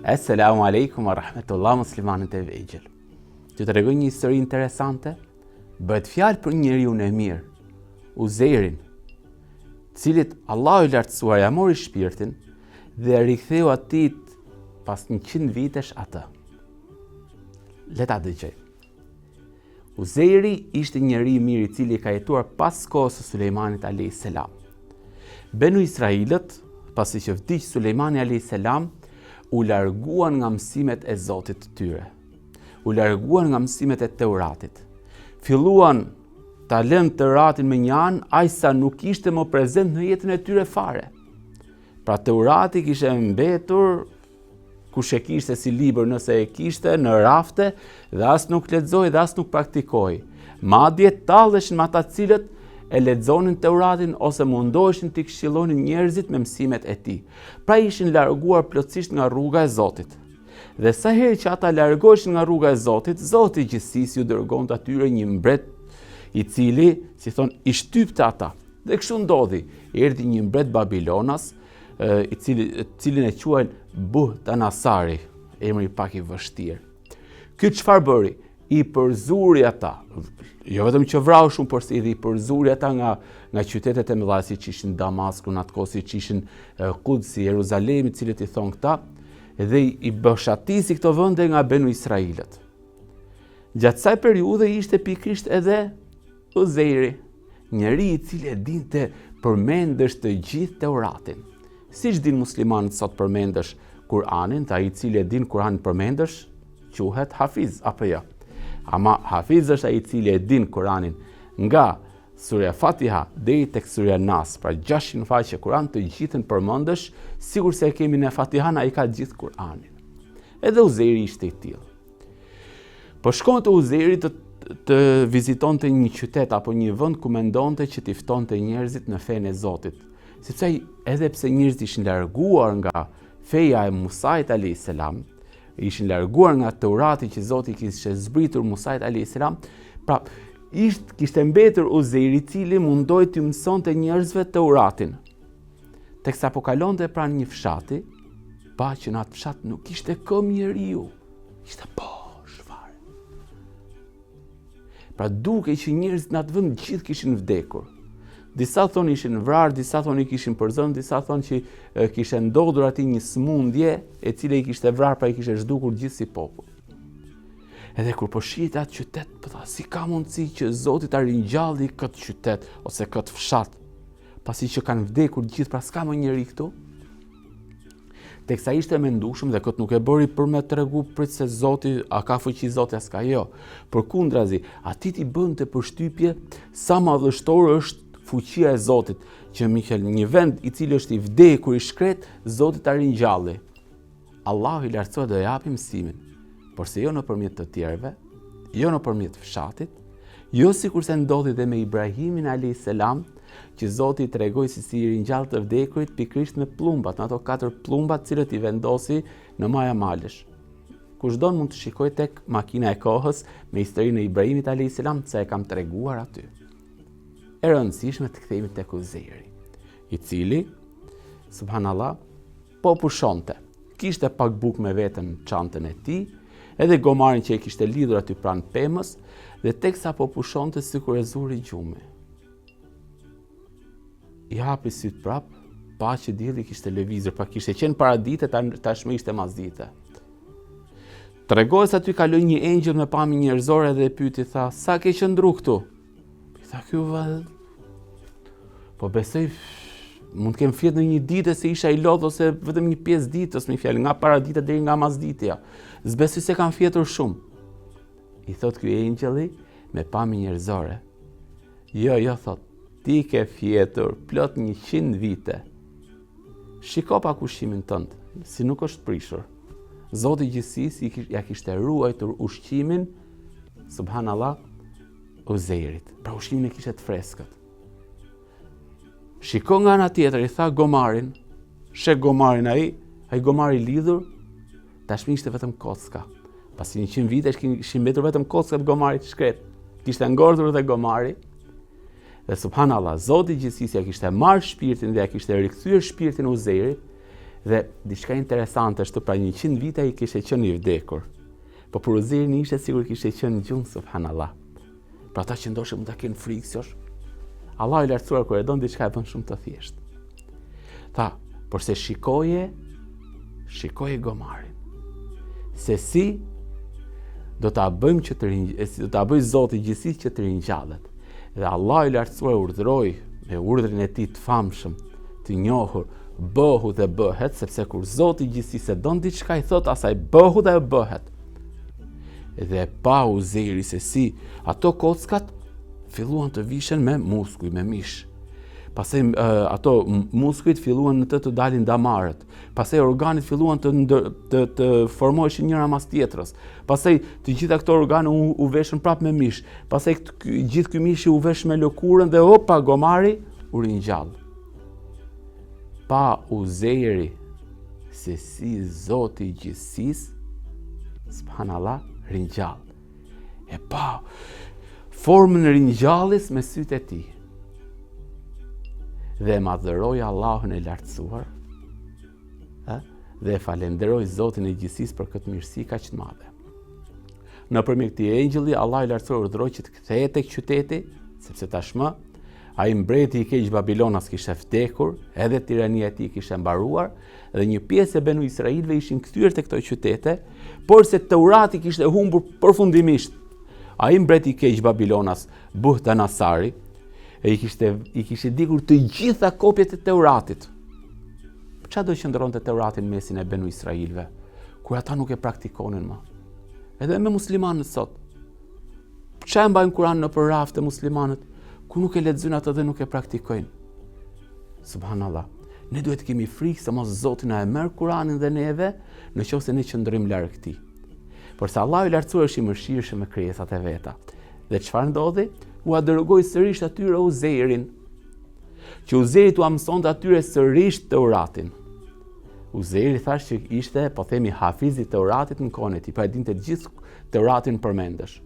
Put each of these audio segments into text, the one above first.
Esselamu alejkum wa rahmetullah muslimanët e vegjël. T'ju tregoj një histori interesante. Bëhet fjalë për njeriun e mirë, Uzeirin, cilit Allahu i lartësuar ia mori shpirtin dhe ia riktheu atij pas 100 vitesh atë. Le ta dëgjojmë. Uzeiri ishte njeri i mirë i cili ka jetuar pas kohës së Sulejmanit alayhis salam. Benu Israilët, pasi që vdiq Sulejmani alayhis salam, u larguan nga mësimet e Zotit të tyre. U larguan nga mësimet e Teuratit. Filluan ta lënë Teuratin me një anë, aq sa nuk ishte më prezent në jetën e tyre fare. Pra Teurati kishte mbetur kush e kishte si libër nëse e kishte në rafte dhe as nuk lexohej dhe as nuk praktikohej. Madje talleshin me ata të cilët e lexonin Teuratin ose mundoheshin t'i këshillonin njerëzit me mësimet e tij. Pra ishin larguar plotësisht nga rruga e Zotit. Dhe sa herë që ata largoheshin nga rruga e Zotit, Zoti i gjithësisë ju dërgonte atyre një mbret i cili, si thonë, i shtypte ata. Dhe kështu ndodhi, erdhi një mbret babilonas, i cili cilin e quajnë Buhtanasari, emri pak i vështirë. Ky çfarë bëri? I përzuri ata. Jo vetëm që vrau shumë, por si edhe i përzuri ata nga nga qytetet e mëdha siç ishin Damasku në atë kohë, siç ishin Kudsi, Jeruzalemi, të cilët i thonë këta, dhe i boshatisi këto vende nga Benu Israilët. Gjatë kësaj periudhe ishte pikërisht edhe Uzeiri, njeri i cili e dinte përmendësh të gjithë Teuratin. Siç dinë muslimanët sot përmendësh Kur'anin, ai i cili e din Kur'anin përmendësh, quhet Hafiz, apo jo. Ama Hafiz është ai i cili e din Kur'anin nga surja Fatiha deri tek surja Nas, pra 600 faqe Kur'an të gjithën përmendësh, sikurse e kemi ne Fatihan, ai ka gjithë Kur'anin. Edhe Uzeiri ishte i tillë. Po shkonte Uzeiri të të vizitonte një qytet apo një vend ku mendonte që t'i ftonte njerëzit në fenë e Zotit. Sepse edhe pse njerëzit ishin larguar nga feja e Musait alayhis salam, ishin larguar nga Teurati që Zoti kishte zbritur Musait alayhis salam, pra isht kishte mbetur Uzeiri i cili mundohej t'u mësonte njerëzve Teuratin. Teksa po kalonte pranë një fshati, pa që në atë fshat nuk kishte këmbë njeriu. Ishte bosh fare. Pra dukej që njerëzit në atë vend gjithë kishin vdekur. Disa thonë ishin vrarë, disa thonë i kishin përzënë, disa thonë që kishte ndodhur aty një sëmundje e cila i kishte vrarë, pra i kishte zhdukur gjithë si popull. Edhe kur po shihte atë qytet, po tha, si ka mundësi që Zoti ta ringjalli këtë qytet ose këtë fshat, pasi që kanë vdekur gjithë, pra s'ka më njeri këtu? Teksa ishte mendueshëm dhe këtë nuk e bëri për me tregu prit se Zoti, a ka fuqi Zoti, a s'ka jo. Përkundrazi, atij i bënte përshtypje sa madhështore është fuqia e Zotit, që Mikel, një vend i cili është i vdekur i shkretë, Zoti ta ringjalli. Allahu i lartësuar do japi mësimin, por se jo nëpërmjet të tjerëve, jo nëpërmjet fshatit, jo sikurse ndodhi dhe me Ibrahimin a.s. që Zoti i tregoi se si i ringjall të vdekurit pikërisht me plumbat, në ato katër plumbat të cilët i vendosi në maja malesh. Kush don mund të shikojë tek makina e kohës me historinë e Ibrahimit a.s. se e kam treguar aty. E rëndësishme të kthehemi tek Uzeiri, i cili, subhanallah, Po pushonte. Kishte pak bukë me vete në çantën e tij, edhe gomarin që e kishte lidhur aty pranë pemës, dhe teksa po pushonte sikur e zuri gjumi. I hapi sytë prapë, pa që dielli kishte lëvizur, pra kishte qenë paradite, tashmë ishte masdite. Tregohet se aty kaloi një engjëll me pamje njerëzore dhe e pyeti, tha, sa ke qëndru këtu? I tha ky vallë. Po besoj mund të kem fjetë në një ditë se isha i lodhur ose vetëm një pjesë ditës, me fjalë, nga paradite deri nga masditja. S'besoj se kam fjetur shumë. I thot ky engjëlli me pamje njerëzore. Jo, jo, thot, ti ke fjetur plot 100 vite. Shiko pak ushqimin tënd, si nuk është prishur. Zoti i gjithësisë ia kishte ruajtur ushqimin, subhanallah, Uzeirit. Pra ushqimin e kishte të freskët. Shiko nga ana tjetër, i tha gomarin, sheh gomarin ai, ai gomari i lidhur, tashmë ishte vetëm kocka. Pasi 100 vitesh kishin mbetur vetëm kocka të gomarit të shkretë. Kishte ngordhur dhe gomari. Dhe subhanallah, Zoti i gjithësisë ia kishte marrë shpirtin dhe ia kishte rikthyer shpirtin Uzeirit. Dhe diçka interesante është pra 100 vite ai kishte qenë i vdekur. Po për Uzeirin ishte sikur kishte qenë në gjumë subhanallah. Pra ata që ndoshta mund ta kenë frikë si është. Allahu i lartësuar kur e don diçka e bën shumë të thjeshtë. Tha, porse shikoje, shikoje gomarin. Se si do ta bëjmë që të rinj, si do ta bëjë Zoti i gjithësisë që të ringjallet. Dhe Allahu i lartësuar urdhëroi me urdhrin e tij të famshëm, të njohur, bëhu dhe bëhet, sepse kur Zoti i gjithësisë e don diçka i thotë asaj bëhu dhe bëhet. Dhe pa Uzeiri se si ato kockat filluan të vishen me muskuj, me mish. Pastaj ato muskujt filluan në të të dalin damarët. Pastaj organet filluan të ndër, të të formoheshin njëra mas tjetrës. Pastaj të gjitha këto organe u, u veshën prapë me mish. Pastaj gjithë ky mishi u vesh me lëkurën dhe opa gomari u ringjall. Pa Uzeiri se si Zoti i gjithësisë, subhanallah, ringjall. E pa formën e ringjalljes me sytë e tij. Dhe e madhëroi Allahun e lartësuar, ë, dhe e falenderoi Zotin e gjithësisë për këtë mirësi kaq të madhe. Nëpërmjet këtij engjëlli, Allahu i lartësuar urdhëroi që të kthehet tek qyteti, sepse tashmë ai mbreti i keq Babilonas kishte vdekur, edhe tirania e tij kishte mbaruar, dhe një pjesë e Benu Israilëve ishin kthyer te këto qytete, porse Teurati kishte humbur përfundimisht. Ai mbreti i keq Babilonas, Buhtanasari, e i kishte i kishte djegur të gjitha kopjet e Teuratit. Ça do qëndronte Teurati në mesin e Benu Israilëve, kur ata nuk e praktikonin më? Edhe me muslimanët sot. Ça e mbajnë Kur'anin nëpër rafte muslimanët, kur nuk e lexojnë atë dhe nuk e praktikojnë? Subhanallah. Ne duhet të kemi frikë se mos Zoti na e merr Kur'anin dhe neve, në qoftë se ne qëndrojmë larg tij. Porse Allahu i lartësuar është i mëshirshëm me krijesat e veta. Dhe çfarë ndodhi? Ua dërgoi sërish atyre Uzeirin. Që Uzeiri t'ua mësonte atyre sërish Teuratin. Uzeiri thashë që ishte, po themi, hafiz i Teuratit në kohën e tij, pra e dinte të gjithë Teuratin përmendësh.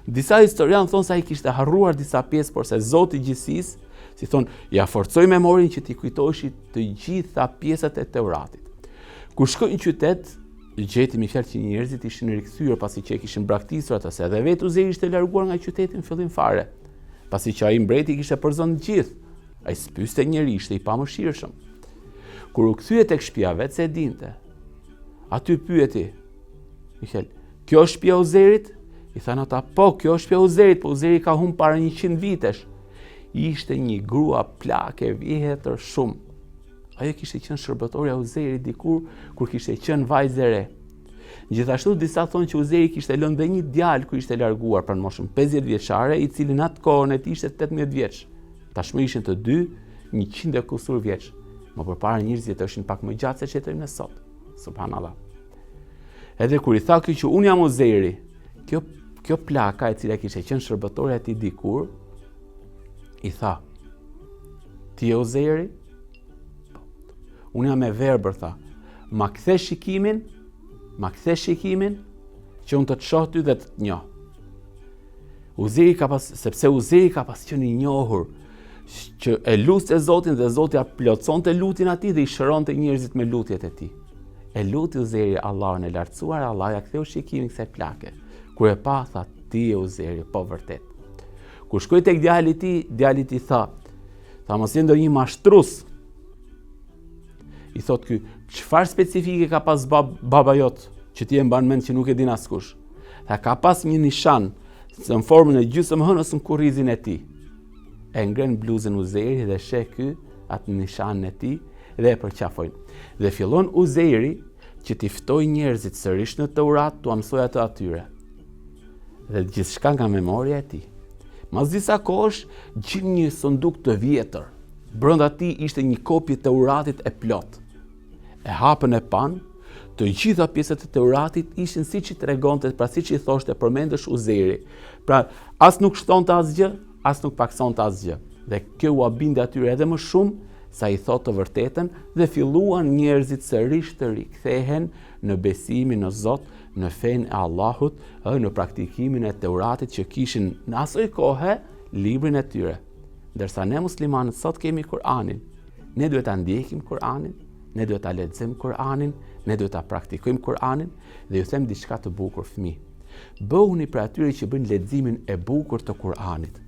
Disa historianë thonë se ai kishte harruar disa pjesë, porse Zoti i gjithësisë, si thonë, ia forcoi memorien që t'i kujtoheshin të gjitha pjesët e Teuratit. Kur shkoi në qytet, gjeti me fjalë që njerëzit ishin rikthyer pasi që e kishin braktisur atë, se edhe vetë Uzeiri ishte larguar nga qyteti në fillim fare. Pasi që ai mbreti kishte përzënë të gjithë, ai s'pyeste njeri, ishte i pamëshirshëm. Kur u kthye tek shtëpia vet se e dinte. Aty pyeti, Michel, kjo është shtëpia e Uzeirit? I thanë ata, po, kjo është shtëpia e Uzeirit, po Uzeiri ka humb para 100 vitesh. Ishte një grua plakë e vjetër shumë. Ajo kishte qenë shërbëtorja e Uzeirit dikur kur kishte qenë vajzë e re. Gjithashtu disa thonë që Uzeiri kishte lënë dhe një djalë kur ishte larguar pra në moshën 50 vjeçare, i cili në atë kohën e tij ishte 18 vjeç. Tashmë ishin të dy 100 e kusur vjeç. Më përpara njerëzit ishin pak më gjatë se ç'jetojmë ne sot. Subhanallah. Edhe kur i tha ky që unë jam Uzeiri, kjo kjo plaka e cila kishte qenë shërbëtorja e tij dikur, i tha: Ti je Uzeiri? Po. Unë jam e verbër, tha. Ma kthe shikimin, ma kthe shikimin, që unë të të shoh ty dhe të të njoh. Uzeiri ka pas, sepse Uzeiri ka pas qenë i njohur, që e luste Zotin dhe Zoti ia plotësonte lutjen atij dhe i shëronte njerëzit me lutjet e tij. E luti Uzeiri Allahun e lartësuar, Allahu ia ktheu shikimin kësaj plake. Kur e pa, tha, ti je Uzeiri, po vërtet. Kur shkoi tek djali i tij, djali i tij tha, tha mos je ndonjë mashtrus. I thot ky, çfarë specifike ka pas bab, baba jot që ti e mban mend që nuk e din askush? Tha ka pas një nishan në formën e gjysmë hënës në kurrizin e tij. E ngren bluzën Uzeiri dhe sheh ky atë nishanin e tij dhe e përqafojnë. Dhe fillon Uzeiri që t'i ftojë njerëzit sërish në Teurat, t'ua mësojë atë atyre. Dhe gjithçka nga memoria e tij. Mas disa kohësh, gjen një sënduk të vjetër. Brenda tij ishte një kopje Teuratit e plotë. E hapën e panë, të gjitha pjesët e Teuratit ishin siç i tregonte, pra siç i thoshte përmendësh Uzeiri. Pra, as nuk shtonte asgjë, as nuk paksonte asgjë. Dhe kjo ua bindi atyre edhe më shumë se ai thotë të vërtetën dhe filluan njerëzit sërish të rikthehen në besimin në Zot, në fenë e Allahut, e në praktikimin e Teuratit që kishin në asoj kohe librin e tyre. Ndërsa ne muslimanët sot kemi Kur'anin. Ne duhet ta ndjekim Kur'anin. Ne duhet ta lexojmë Kur'anin, ne duhet ta praktikojmë Kur'anin dhe ju them diçka të bukur fëmijë. Bëhuni prej atyre që bëjnë leximin e bukur të Kur'anit.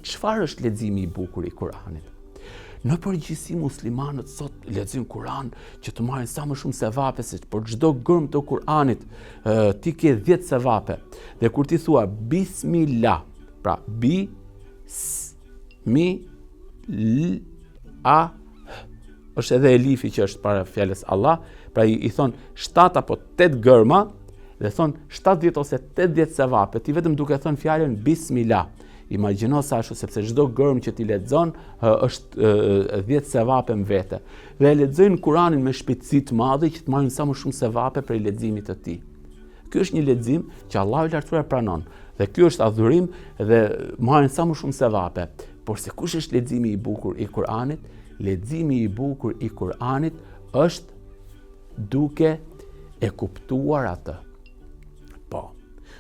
Çfarë është leximi i bukur i Kur'anit? Në përgjithësi muslimanët sot lexojnë Kur'an që të marrin sa më shumë sevape se për çdo gërmë të Kur'anit ti ke 10 sevape. Dhe kur ti thua bismillah, pra bi s mi l a është edhe elifi që është para fjalës Allah, pra i, i thon 7 apo 8 gërma dhe thon 70 ose 80 sevape, ti vetëm duke thënë fjalën bismillah. Imagjino sa është sepse çdo gërmë që ti lexon është 10 sevape në vete. Dhe e lexojnë Kur'anin me shpejtësi të madhe që të marrin sa më shumë sevape prej leximit të tij. Ky është një lexim që Allahu i Lartësuar pranon dhe ky është adhurim dhe marrin sa më shumë sevape. Por se kush është leximi i bukur i Kur'anit? Leximi i bukur i Kur'anit është duke e kuptuar atë. Po,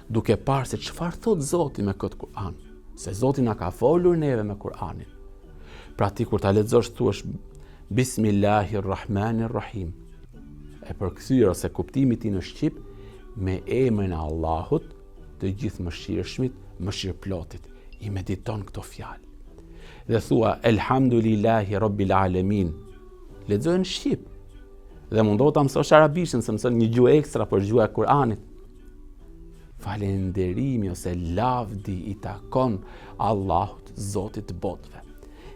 duke parë se çfarë thotë Zoti me këtë Kur'an, se Zoti na ka folur neve me Kur'anin. Pra ti kur ta lexosh thuash Bismillahirrahmanirrahim. E përkthyer ose kuptimi i tij në shqip me emrin e Allahut, të gjithëmëshirshmit, mëshirëplotit. I mediton këto fjalë. Dhe thua Elhamdulillahi Rabbil Alamin. Lexoje në shqip. Dhe mundohu ta mësosh arabishtën, se mëson një gjuhë ekstra por gjuha e Kur'anit. Falënderimi ose lavdi i takon Allahut, Zotit të botëve.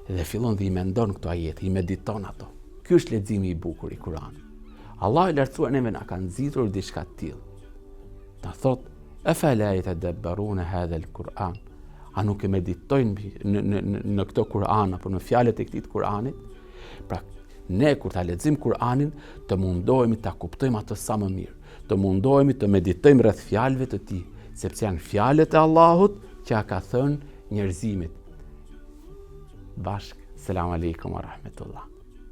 Dhe fillon dhe i mendon këto ajete, i mediton ato. Ky është leximi i bukur i Kur'anit. Allahu i lartësuar neve na ka nxitur diçka të tillë. Na thotë, "Efela jetedebberune hadhel Kur'an?" A nuk e meditojnë në, në, në, në këtë Kur'an apo në fjalët e këtij të Kur'anit? Pra, ne kur ta lexojmë Kur'anin, të mundohemi ta kuptojmë atë sa më mirë, të mundohemi të meditojmë rreth fjalëve të tij, sepse janë fjalët e Allahut që ia ka thënë njerëzimit. Bashkë, selam aleikum wa rahmetullah.